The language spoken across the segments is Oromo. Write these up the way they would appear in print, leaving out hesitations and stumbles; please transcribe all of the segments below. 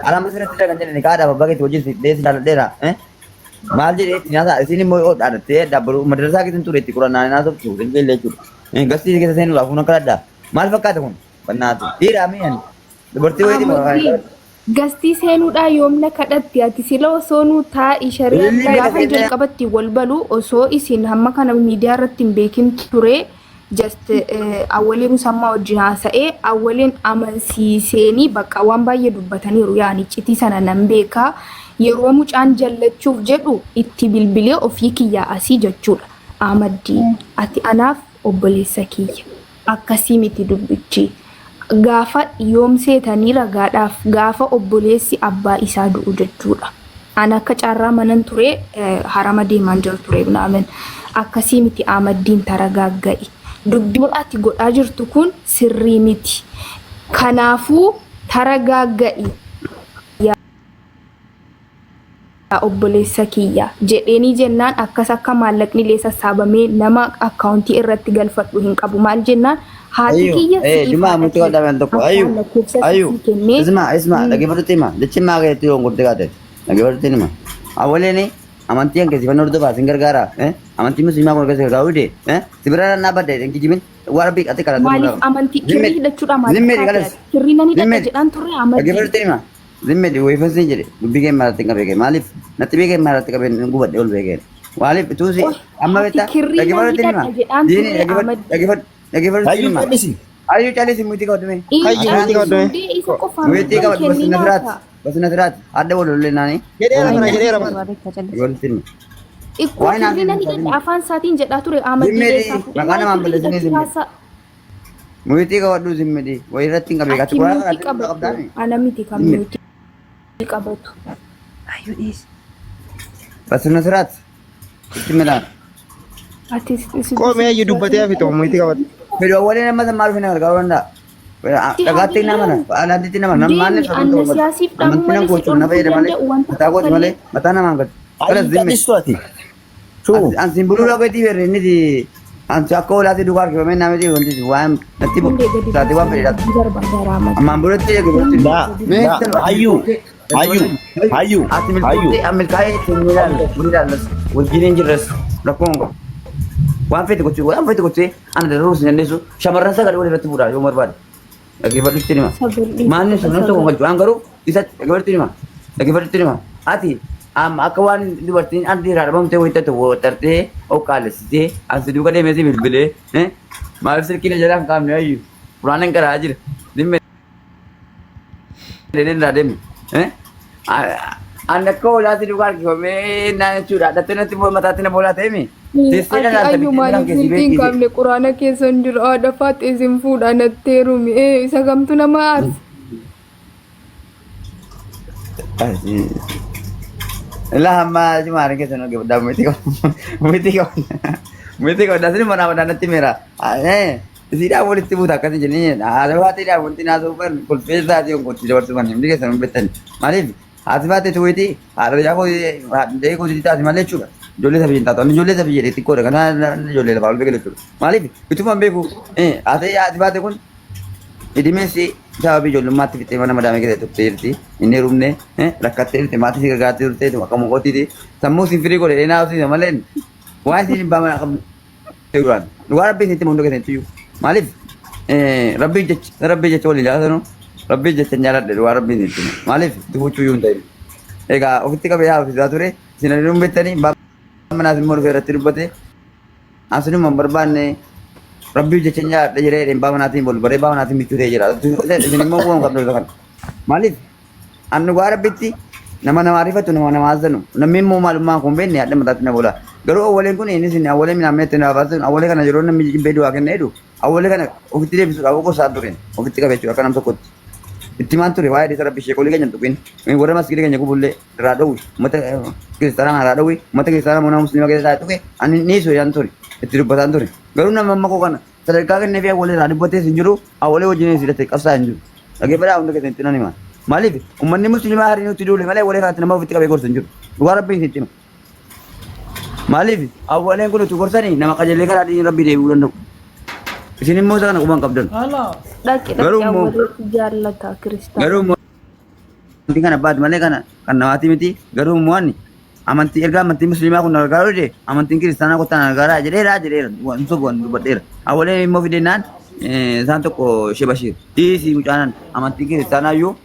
Alaama sirratti kan jedhani kaadhaaf abbaa keetti wajjin deessi jaalladheera. Maal jedhee itti nyaata isin immoo yoo dhaadattee dabbalu madrasaa keessan ture itti qurannaan hin haasoftu hin beelle jechuudha. Gastii keessa seenuudhaaf kun akka addaa. Maal fakkaata kun? Bannaatu. Dhiiraa mee ani? Dubartii wayiiti moo? Amaddiin gastii seenuudhaa yoomna kadhatti ati sila osoo nuu taa'i shari'aan Ilillee gaafa dhageenye. jalqabatti wal balu osoo isin hamma kana miidiyaa irratti hin beekin ture just awwalee musammaa wajjin haasa'ee awwaleen amansiiseenii bakka waan baay'ee dubbataniiru yaani iccitii sana nan beekaa yeroo mucaan jallachuuf jedhu itti bilbilee ofii kiyyaa asii jechuudha. Amaddii ati anaaf obboleessa kiyya akkasii miti dubbichi gaafa yoom seetanii ragaadhaaf gaafa obboleessi abbaa isaa du'u jechuudha. Ani akka carraa manan ture harama deemaan jira ture naamen akkasii miti Amaddiin taragaagga'i. Dubbiin ati godhaa jirtu kun sirrii miti. Kanaafuu taragaagga'i yaa obboleessa kiyya jedheenii jennaan akkas akka maallaqni illee sassaabamee nama akkaawuntii irratti galfadhu hin qabu maal jennaan haati Ayyu, kiyya eh, si'iif juma haadha muti kiyya wadda men tokko. abbaan Ayyu, lakkoofsa ayyu. sii kennee Isma, isma, dhaggeeffatutti hima. Jechi maa keetti yoon gurti kaate. Dhaggeeffatutti hima. Awwaleen amantii hanke sifan hordofaa sin gargaara. Eh, amantii musliimaa kun keessa gargaaru dide. Eh, si bira nan dhaabbadde hin kijibin. Waa rabbii ati kadhatu maaliif amantii kirrii hidhachuudha maaliif Zimmee kaate galas. ati kirrii nan hidhadha Zimmee. jedhaan turre amaddiin Dhaggeeffatutti hima. Zimmee wayifan sin jedhe dubbii kee maalatti hin qabee maaliif natti beekee maalatti qabee hin gubadhe ol beekee. Maaliif ituusi Oy, amma ati beektaa kirrii nan dhaggeeffatutti hima. hidhadha jedhaan Diini turre dhaggeeffadhu amaddiin. dhaggeeffadhu dhaggeeffatutti Hayyuu hima. cal'isi. Ayyuu calisi mutii qabadhu mee. Inni Hayyuu mutii qabadhu mee. callisuu isa qofaan Mutii dubban qabadhu basina kenninaa siraati ta'a. basina siraati adda wal lollee naani. Jedheera kana jedheera bara. Dhaggeeffatutti hima. Ikkoo Waa'ee kirrii nan naaf hidhadha afaan isaatiin jedhaa ture Ahmad Zimmee eessaa fuudhee maqaa waa'ee namaan kirrii balleessinee hidhachuu zimmee. haasaa. Mutii qabadhu zimmee wayii irratti hin qabee Ati ati kuraa muutii qabdu qabadhu qabdaami. ana miti kan Zimmee. muutii qabatu. Ayyuu dhiisi. Basina siraati itti midhaan. Ati si Qoomee hayyuu dubbatee hafi ta'u mutii qabadhu. Fedhu awwaleen amma maal dhufee na gargaaruu danda'a? Si Dhagaatti nama hamileen alaantitti nama nama maal deemi anna siyaasiif dhabuu Amantii nan malee si gochuun na dhorkuu fayyada malee danda'u wanta mataa kooti malee tokkollee. mataa namaan gadi. Kalas Hayyuu zimme. cal'istu ati. Shuu. Ansin buluu lageetii beerre inni ansi akka hoolaatti duukaa harkifamee naa miti wanti waan natti Hundee gadi taate waan buusaa fedhe hin barbaada Ahmad. Ammaan bulatti eegu bulatti. Laa laa hayyuu hayyuu hayyuu Ati hayyuu. milkootee milkaa'ee ittiin ni ilaalla ni ilaallas wajjin hin jirres rakkoon qabu. Waan fedhe gochuu waan fedhe gochuu ana dararuu sin dandeessu shamarran sagalee wal irratti fuudhaa yoo barbaade. Dhaggeeffadhutti hima. Sagal Maalni sun namni tokko galchu waan garuu isatti dhaggeeffadhutti hima. Dhaggeeffadhutti hima. Ati amma akka waan dubartiin ardii irraa dhabamtee wayii taatu waxxartee oqqaalessitee as duuka deemee si bilbilee maaliif silkii na jalaa hin kaafne ayyu quraana hin qaraa jira. Dhimma deemee irraa deemi. Ani akka hoolaatti duukaa harkifamee naan jechuudha. Dhattee natti mataatti na boolaa ta'e mi? Teessee Ati dhalaalta ayyu biddeen maaliif keessi silkii hin beeksise. kaafne quraana keessa hin jiru haadha faaxee isin fuudha natti heerumi ee isa kamtu nama aarsa. Lah amma jimaara keessa nu gabdaa miti qabu. Miti qabu. Miti qabu. Dasni mana mana natti mera. Eh isiidhaan walitti buuta akkasii jennee haadha faaxeedhaan wanti naasuu ban kolfeessaati onkotti dabarsuu ban hundi keessan hin beektan. Maaliif haati faaxee tuweeti haadha yaa koo haadha koo taate malee jechuudha. Ijoollee sabii hin taatu. Ani ijoollee sabii jedhee xiqqoodha. Kana ijoollee lafaa ol beekle jechuudha. Maaliif ituma hin beeku haati haati faaxee kun idimeessi sababii ijoollummaatti fixee mana madaamee keessa turte jirti. Inni heerumne rakkattee jirti. Maatii si gargaartee turte akka moqotiiti. Sammuu isin firii godhe dheenaa hojii malee waa isin hin baamana qabdu. Duraan dhugaa rabbii isinitti hunda keessatti iyyuu. Maaliif rabbii jecha rabbii jecha walii jaallatanu rabbii jecha hin jaalladhe dhugaa rabbii isinitti hima. Maaliif dufuchuu iyyuu hin ta'in. Egaa ofitti qabee haa ofiisaa ture isin adiin beektanii manaas immoo dhufee irratti dubbate asinuma hin barbaanne rabbii jecha hin jaalladhe jedhee dhimma manaatiin bol baree baa manaatiin michuu ta'ee jira. Isin immoo bu'uun qabdu kana. Maaliif An dhugaa rabbitti nama namaa rifatu nama namaa azanu namni immoo maalummaa kun beekne hadha mataatti na bola garuu awwaleen kun inni isin awwalee minaamin itti na baasu awwalee kana yeroo namni jibbee du'aa kenna jedhu awwalee kana ofitti deebisuudhaaf gosaan ture ofitti qabe jechuudha akka nam tokkotti itti maan ture waa'ee hadiisa rabbi sheekolii keenya hin tuqin warra masgiida keenya gubullee irraa dhowwi uummata kiristaanaa irraa dhowwi uummata kiristaanaa mana musliima keessa taa'e tuqe ani ni soyaan ture itti dubbataan ture garuu nama amma koo kana Sadarkaa kennee fi awwalee irraa dubbatees hin jiru, awwalee wajjin hidhatee qabsaa hin jiru. Dhaggeeffadhaa hunda keessan itti nan hima. Maaliif uummanni musliimaa harii nutti duule malee awwalee kanatti nama ofitti qabee gorsu hin jiru. Dhugaa rabbiin itti hima. Maaliif awwaleen kun utuu gorsanii nama qajeelee karaa diinii rabbii deebi'uu danda'u. Isin immoo isa kana quba hin qabdan. Dhaqi dhaqi Garuu immoo awwaleetu jaallata kiristaana. garuu immoo Amantiin kan abbaati malee kana kan namaati miti. Garuu immoo ani amantii erga amantii musliimaa kun na gargaaruu dide amantiin kiristaanaa kottaa na gargaaraa jedheera jedheera. Hin sobu ani dubbadheera. Awwalee immoo fidennaan isaan tokko Shee Bashiir dhiisii mucaanan amantiin kiristaanaa iyyuu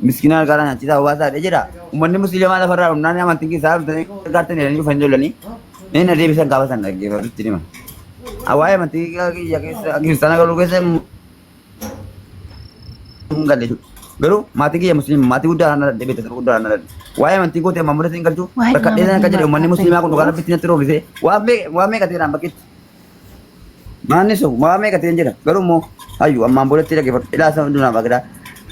miskiina gargaaraa nyaachisaa hawaasaadha jedha. Uummanni musliimaa lafarraa dhumnaan amantiin kiristaanaa dhuftanii gargaartan jedhanii dhufanii lolanii inni na deebisan gaafa san dhaggeeffatutti hima. Waa'ee amantii kiyya keessa kiristaanaa galuu keessa hin galle jechuudha. Garuu maatiin kiyya musliima maatii guddaa na dhadhe beekta guddaa na dhadhe. Waa'ee amantii kootii ammaan booda hin galchu Waa'ee rakkadhee sana akka jedhe uummanni musliimaa kun dhugaa rabbitti natti roobise waan meeqa ta'eedhaan bakkeetti. Maanni sun waan meeqa ta'een jira garuu immoo hayyu ammaan boodatti dhaggeeffadhu ilaa isa hundumaa bagidaa.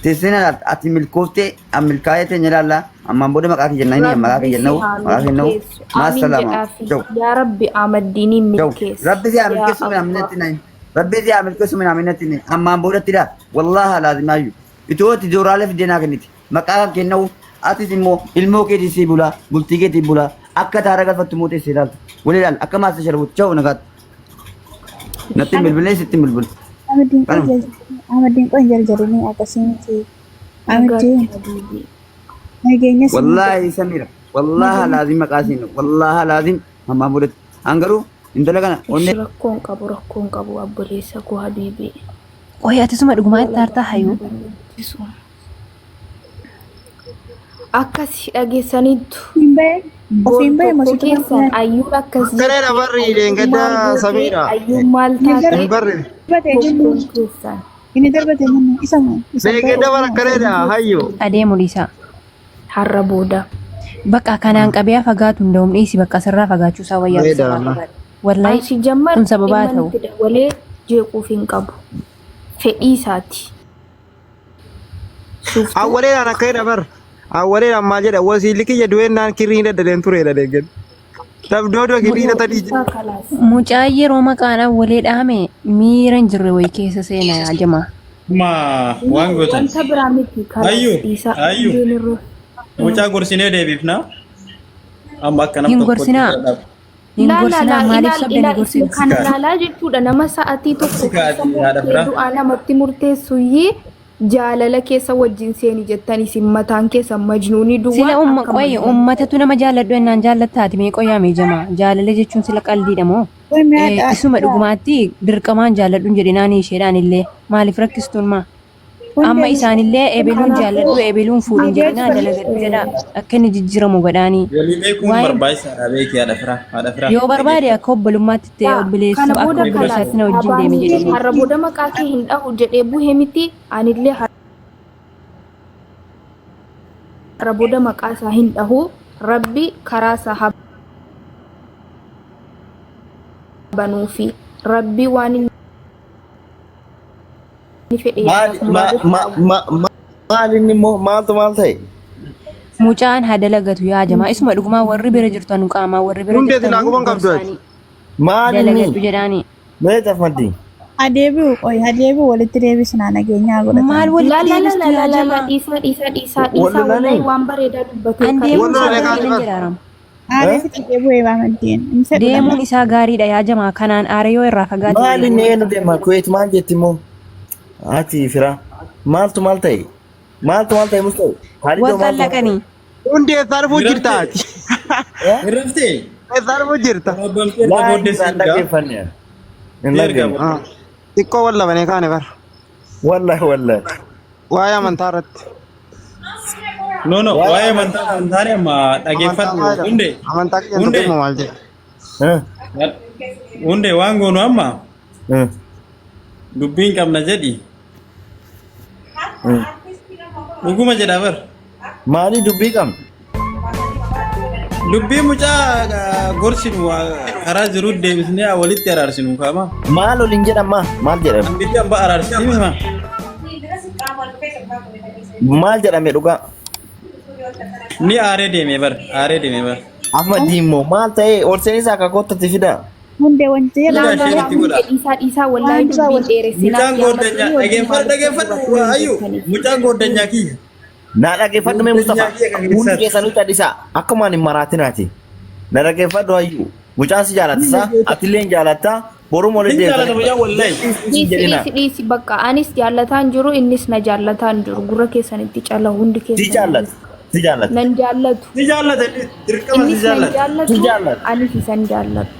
Teessee na ilaalta ati milkooftee an milkaa'ee teenya ilaalla ammaan booda maqaa kiyya nani maqaa Rabbi kiyya si na'u haa maqaa kiyya na'u milkeessu. maa Aamin salaama jedhaafi. jau Yaa Rabbi Ahmaddiiniin jau milkeessi. rabbi si haa Yaa milkeessu minaa Allah. minatti nani rabbi si haa milkeessu minaa minatti nani ammaan boodatti dha wallaaha laazimaayyuu itoo ati jooraalee fiddee naa kenniti maqaa kan kenna'u atis immoo ilmoo keetii sii bulaa bultii keetii bulaa akka taara galfattu immoo teessee ilaaltu wal ilaal akka maasta sharbutu cha'u nagaatti natti hin bilbilee sitti hin bilbilu Ahmadiin qoy kanuma. Ahmadiin qoy jarjarinii akkasii miti. Nagaatti Ahmadiin habiibi. nageenya si Wallaahi Samira wallaahi laazim maqaa siin wallaahi laazim ammaan boodatti an garuu intala kana Ishi onnee rakkoon qabu rakkoon qabu obboleessa koo habiibi. Qoy ati suma dhugumaa itti aartaa hayuu. Akkas dhageessaniittu. Ofiin bahe Bor ofiin bahe tokko masitu keessan ayyuun akkas Akkanee jette nafarri ayyuun maal leengaddaa goote samiidha. ayyuun maal Inni taate Hin barre. darbate jennu tokkoon keessan. inni darbate jennu isa moo isa bahe Leengadda bara akkaneedha hayyo. Adeemu dhiisaa. Har'a booda. Bakka kanaan qabee fagaatu hin da'um dhiisi bakka asirraa fagaachuu isaa wayyaa Bareeda sirraa wallah. fagaadhu. Wallahi Ansi jammar kun sababaa dhimma ta'u. nutti dabalee jeequuf hin qabu. Fedhii isaati. Suuftuu Awwaleedhaan akkanidha bar. Awwaleedhaan maal jedha wasiilli kiyya du'eennaan kirrii hin daddaleen tureedha deeggan. Tabdoodoo kirrii hidhatanii isaa kalaas. Mucaan yeroo maqaan awwalee dhahame miira hin jirre wayii keessa seena yaa jamaa. Amma waan gootan. Wanta biraa miti kalaas Ayyu, dhiisaa. ayyu. Hundeen irra. Mucaa gorsinee deebifna. Amma akka nam Hin tokkotti gorsinaa. bira dhaab. Hin Laa laa gorsinaa laa maaliif ilaal sobdanii ilaal isin gorsitu? kana laalaa jechuudha nama sa'atii tokko Gorsi keessa kaati haadha murtee firaa. du'aa namatti murteessuyyii jaalala keessa wajjin seeni jettan isin mataan keessa majnuunii Sila duwwaan umma akka qoyi majnuun. ummatatu nama jaalladhu ennaan jaallattaati mee qoyaa mee jamaa jaalala jechuun sila qaldiidha moo Qoy mi'aadha. Isuma dhugumaatti dirqamaan jaalladhu hin jedhinaani isheedhaan illee maaliif rakkistuun maa Amma isaanillee ebeluun jaalladhu ebeluun fuudhin jedhinaa dalagadhu jedhaa akka inni jijjiiramu godhaanii. Walii beekuun Waa'ee barbaachisaadha beeki haadha firaa. Haadha firaa. yoo barbaade akka obbolummaatti ta'e Yaa, obboleessa kana akka booda kalaas obboleessaatti na wajjin deemi abaanii jedhanii. har'a booda maqaa kee hin dhahu jedhee buhe miti anillee har'a booda maqaa isaa hin dhahu rabbi karaa isaa haa banuufi rabbi waan inni fedhe Maal yaadaaf muraada ma ma ma maal inni immoo maaltu maal ta'e? Mucaan haa dalagatu yaa jamaa isuma dhugumaa warri bira jirtanu qaamaa warri bira Hundee jirtanu silaa quban qabdu ati. gorsaanii Maal inni? dalagadhu jedhaanii. Mee tafmaddi? Adeebi'u qoy adeebi'u walitti deebisnaa nageenyaa Maal godhatan. walitti La la la deebistu la la yaa la la jamaa? dhiisaa dhiisaa dhiisaa Wal dhiisaa lolanii? wallahi waan bareedaa dubbatee An kan deemuun Wal isaa lolan gaariidha kaati jedha Arama. Aaree fixe deebi'u Ahmadiin. Hin fedhu Deemuun lama. isaa gaariidha yaa jamaa kanaan aaree yoo irraa fagaate Maal wayya inni walitti eenyu deema? Kuweet maal jetti immoo? Ati fira. Maaltu maal ta'e? Maaltu maal ta'e musta'e? Wal Haalidoo maaltu maal ta'e? xallaqanii. Hundi eessaa dhufuu Hin jirta raftee? ati? Eh? Hin raftee? Eessaa dhufuu jirta? Waraabamtee erga Laa booddee hin si ergaa. dhaggeeffanne. Hin Si ergaa dhaggeeffanne. booddee. Xiqqoo wal labanii kaane bara. Wallahi wallahi. Waa'ee amantaa irratti. No no Waa'ee waa'ee amantaa amantaa. kan taane amma Amantaa dhageeffadhu maal jedha? hundee Amantaa kiyyan hundee tuqimmoo maal jedha? Eh? hundee waan goonu amma Eh? dubbiin qabna jedhi Eh? dhuguma jedha bar Maalii dubbii qabna? dubbii mucaa gorsinu karaa jiru deebisnee walitti araarsinu kaama Maal waliin jedhama? Maal jedhame? hambiti hamba araarsisiima Maal jedhame dhugaa? ni aaree deeme bar aaree deeme bar Ahmad immoo maal ta'e ol seensaa akka koottatti fida. Hundee wanti Fida Laa jedhamu laa isheen laa itti hundee godha dhiisaa dhiisaa wallaahi waan duraa dubbiin wal dheeressinaa mucaan fi amma gooddanyaa sirrii wajjin dhageeffadhu maaliif dhageeffadhu dubbatuu hin ayyu jettaniif. mucaan gooddanyaa kiyya Na dhaggeeffadhu mee gooddanyaa Mustafa. kiyya kan Hundi keessaati keessanuu callisaa. Akkumaan hin maraatinaati. Na dhaggeeffadhu hayyuu. Mucaan si jaalatta isaa atillee hin jaalatta. Boruma walitti Hin jaalata deebitanii mucaan wallahi. dhiisi Dhiisi jedhina. dhiisi dhiisi bakka anis jaallataan jiru innis na jaallataan jiru gurra keessanitti cala hundi Si keessan jaallata. Si jaallata. nan jaallatu Si jaallata inni dirqama si innis nan jaallata. Si jaallatu jaallata. anis isan jaalladhu.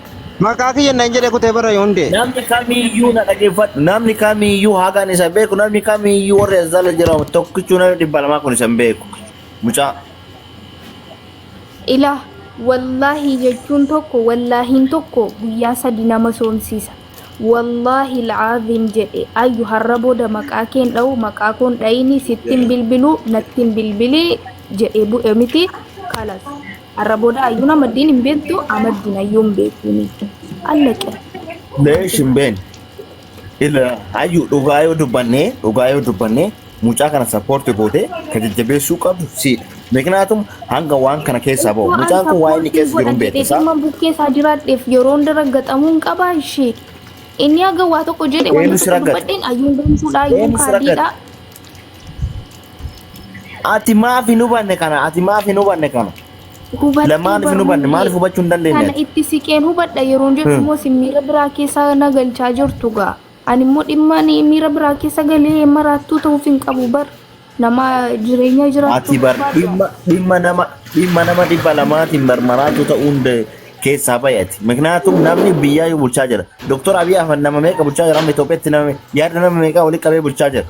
Maqaa kiyya nan jedhe kutee bara hundee. Namni kamiyyuu na dhageeffadhu. Namni kamiyyuu hagaan isa beeku. Namni kamiyyuu warri as jala jiran tokkichuu namni 200 kun isa hin beeku. Mucaa. Ilaa wallaahi jechuun tokko wallaahiin tokko guyyaa sadi nama soomsiisa. Wallaahi al'aaziim jedhe ayyu har'a booda maqaa keen dha'u maqaa koon dha'ini sittin bilbilu nattin bilbili jedhee bu'e miti kalas. Har'a booda ayyuun amaddiin hin beektu amaddiin ayyuu hin beekuuni. Allaqe. Leesh hin beekne. Ila hayyuu dhugaa yoo dubbannee dhugaa yoo dubbannee mucaa kana sappoorti gootee ka jajjabeessuu qabdu siidha. Miknaatum hanga waan kana keessaa bahu Ittoo an mucaan kun waa inni sappoortiin keessa jiru godha hin jedhee beekta isaa. dhimma bukkee isaa jiraadheef yeroo hunda raggaxamuu hin qabaa ishee. Inni haga waa tokko jedhe wanta Eenyu si tokko raggate? dubbadheen ayyuun gantuudha ayyuun Eenyu si raggate? kaadiidha. Ati maaf hin hubanne kana? Ati maaf hin hubanne kana? Hubadhee Lamaaniif hin hubanne barruullee maaliif hubachuu hin dandeenye kana ati? itti siqeen hubadha yeroon jedhu Hmm. immoo isin miira biraa keessa na galchaa jirtu gaa. Ani immoo dhimma ani miira biraa keessa galee maraattuu ta'uuf hin qabu bar. Nama jireenya jiraachuu Ati bar barbaadu. dhimma dhimma nama dhimma nama 200n bar maraatu ta'uun keessaa bahi ati. Miknaatum namni biyyaa yoo bulchaa jira. Doktor Abiy Ahmad nama meeqa bulchaa jira amma Itoophiyaatti nama yaada nama meeqa walitti qabee bulchaa jira.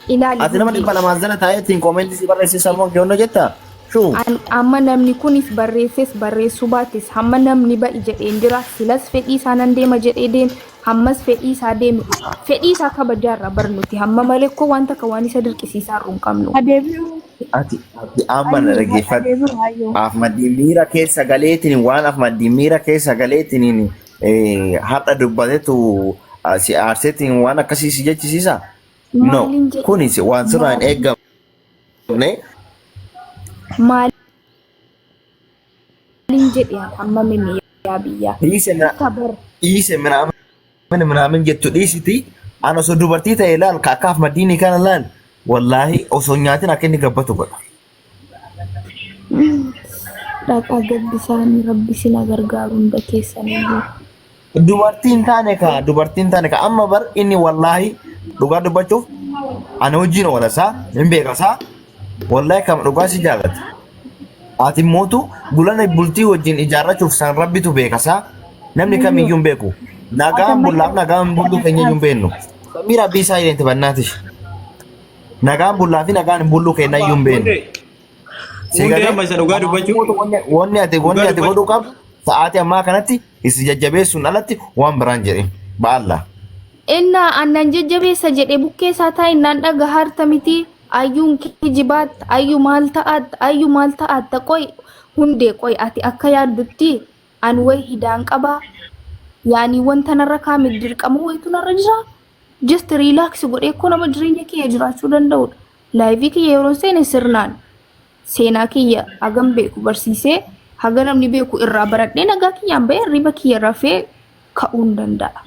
Ilaali Ati nama hundee. 200n jala taa'ee ittiin koomentii si barreessee sammuu kee hunda jettaa? Shuu. Amma namni kunis barreesses barreessuu baates hamma namni ba'i jedheen jira. Silas fedhii isaa nan deema jedhee deeme. Hammas fedhii isaa deeme. Fedhii isaa kabajaarra bar nuti hamma malee koo waan takka waan isa dirqisiisaarru hin qabnu. Adeebi'u Ati amma na ayyuu dhaggeeffadhu. adeebi'u ayyuu. Ahmadi miira keessa galeetiin waan Ahmadi miira keessa galeetiin har'a dubbatetu si aarseetiin waan akkasii si jechisiisa? No, Maaliin jedhe? kunis waan sirraa hin Maal eeggamne. maaliin jedhe amma mimi yaa biyyaa. Dhiise na Kabar dhiise minaamin minaamin jettu dhiisiti. An osoo dubartii ta'e ilaal ka akka Ahmadiinii kana ilaal wallaahi osoo hin nyaatin akka inni gabbatu godha. Dhaqaa gabbisaanii rabbi sina gargaaru hunda keessaniyyuu. Dubartiin taane ka dubartiin taane ka amma bar inni wallaahi dhugaa dubbachuuf ani hojiin oola isaa hin beeka isaa wallaahi kam dhugaa si jaalata. Ati mootu gulana bultii wajjin ijaarrachuuf san rabbitu beeka isaa namni kamiyyuu hin beeku. Nagaan bullaaf nagaan bulluu keenya iyyuu hin beeknu. Samii rabbii isaa jedheen tabannaatish. Nagaan bullaa fi nagaan hin bulluu keenya iyyuu hin beeknu. Hundee Si hundee galee amma isa dhugaa dubbachuu wanni ati wanni dhugaa ati dubbachuu godhuu qabdu sa'aatii ammaa kanatti isi jajjabeessuun alatti waan biraan jedhin ba'alla. Innaa annan jajjabeessa jedhe bukkee isaa taa'e innaan dhaga harta miti ayyuun kijibaat ayyu maal ta'aat ayyu maal ta'aat qoy hundee qoy ati akka yaaddutti an way hidaan qabaa yaanii wanta narra kaame dirqama wayitu narra jira just relax godhee koo nama jireenya kiyya jiraachuu danda'udha. Live kiyya yeroo seene sirnaan seenaa kiyya hagam beeku barsiisee haga namni beeku irraa baradhee nagaa kiyyaan bahee hirriba kiyya rafee ka'uun danda'a.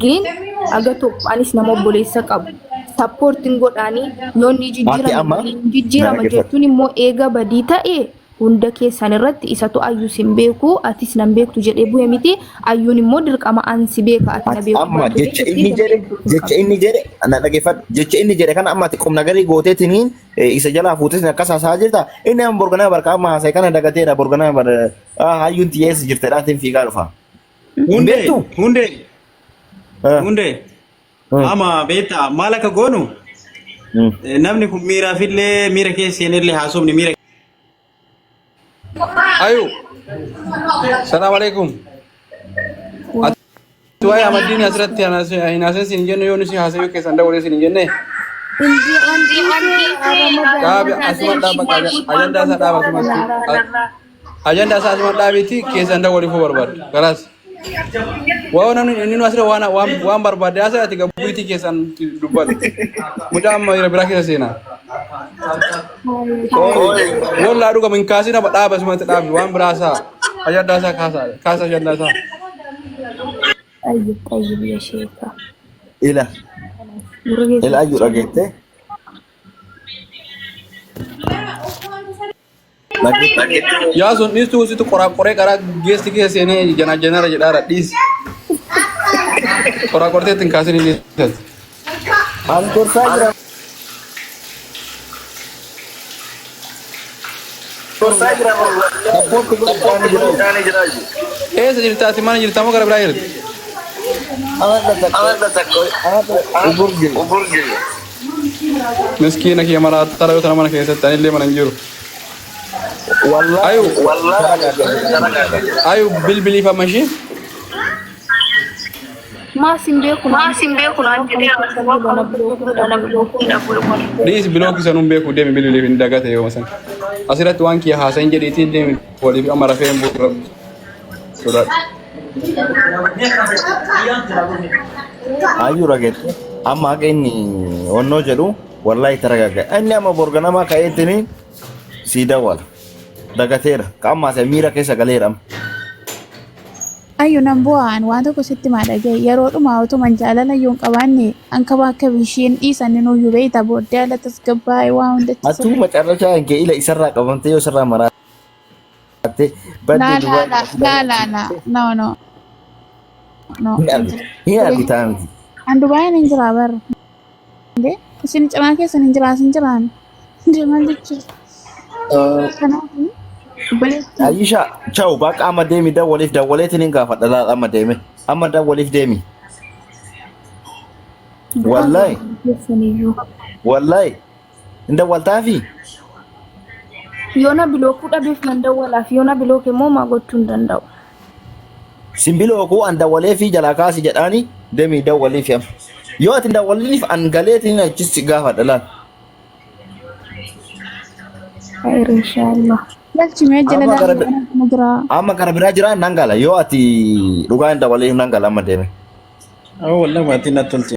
Gin haga tokko anis nama obboleessa qabu. Sappoortiin godhaanii yoo inni Ati jijjiirame amma waliin na jijjiirama dhaggeeffadhu. jechuun immoo eega badii ta'e hunda keessan irratti isatu ayyuu sin beeku atis nan beektu jedhee bu'e miti ayyuun immoo dirqama an si beeka ati na Ati beeku amma baattu jecha jettee inni jedhe jajjabeessuu hin jecha qabdu. inni jedhe na dhaggeeffadhu jecha inni jedhe kana amma ati qubna garii gooteetiniin isa jalaa fuuteetiin akkas haasa'aa jirta inni amma borganaa barka amma haasa'e kana dagateera borganaa bar hayyuun xiyyeessa jirte dhaatiin fiigaa dhufa. Hin Hundee beektu? hundee Ah, hundee ah, ama beektaa maal akka goonu namni kun miiraafillee miira keessa seenellee haasofni miira Ayu, salaam alaikum. Ati waa'ee Ahmaddiin asirratti hin haasa'in siin hin jenne yoo nusi haasa'uu keessan dabalee siin hin jenne. Indi an dhiisee Dhaabi asuma dhaaba ajandaa isaa dhaaba asumatti. Ajandaa isaa asuma dhaabiitti keessan dabalee barbaadu. Galaas. Waa namni inni nu asirra waan waan waan barbaade haasa'e ati gabbuutii keessan dubbadhu. Mucaa amma yeroo biraa keessa seenaa. Qoy. Wallaa dhugama hin kaasina dhaaba asumatti dhaabi waan biraa isaa ajandaa isaa kaasaa kaasa ajandaa isaa. Tayyib tayyib ya sheeka. Ila Gurra ila keessatti ayyuu dhageette. Dhageette. Yaa sun dhiistuu situ qoraa qoree karaa geessi keessa seenee janaa janara jedhaara dhiisi. Qoraa qortee ittiin kaasin inni isas. An gorsaa jira. Sappoorti godhuudhaan jira. Eessa jirta ati mana jirta moo gara biraa jirti? Anadha takka. Ubur jira. Miskiina kiyya maraatara yoo tana mana keessatti anillee mana hin jiru. Wallahi. Ayu ayu bilbiliif amma ishee. Maas hin beeku maas hin beeku naan jedhee Dhiis bilookii sanuun beeku deemi bilbiliif hin dagate yoo san. Asirratti waan kiyya haasayin jedhiitiin deemi waliif amma rafee hin bu'u rabbi. Sodaadha. Ayyuu rageette amma akka inni onnoo jedhu wallahi taragaga inni amma borganamaa ka'eettini sii dawwala dagateera ka amma ase miira keessa galeera amma. Ayyu nan bu'aan waan tokko sitti maa dhagaye yeroo dhumaa otuman jaalala iyyuu hin qabaanne an kaba akka isheen dhiisan nuyyuu beeyta booddee ala tasgabbaa'ee waa hundatti Atuu macarrashaa hin ila isarraa qabamtee yoo isarraa maraatte badde La la duwwaa la la la la no no no. Hin argita hin argitaa miti. An Dubaayin hin jiraa bar. Inde isin cinaa keessan hin jiraa sin jiraan. Inde maal jechuudha? Kanaaf obboleettii Ayyisha chau baqa amma deemi dawwaliif dawwaleetiin hin gaafadha laal amma deeme amma dawwaliif deemi. Wallahi keessaniyyuu. wallahi hin dawwaltaafi. Yoona bilookuu dhabeef nan dawwalaaf yoona bilooke immoo maa gochuu hin danda'u. Simbiloo kuu an dawwalee fi jalaa kaasi jedhaani deemi dawwaliif amma. Yoo ati hin dawwaliniif an galeetiin achis si gaafadha laal. Khayr inshallah. Galchimee jala Amma gara daandii jira. amma gara biraa jira nan gala yoo ati dhugaa hin dawwaliif nan gala amma deeme. Awwa wallahi maatiin natti tolche.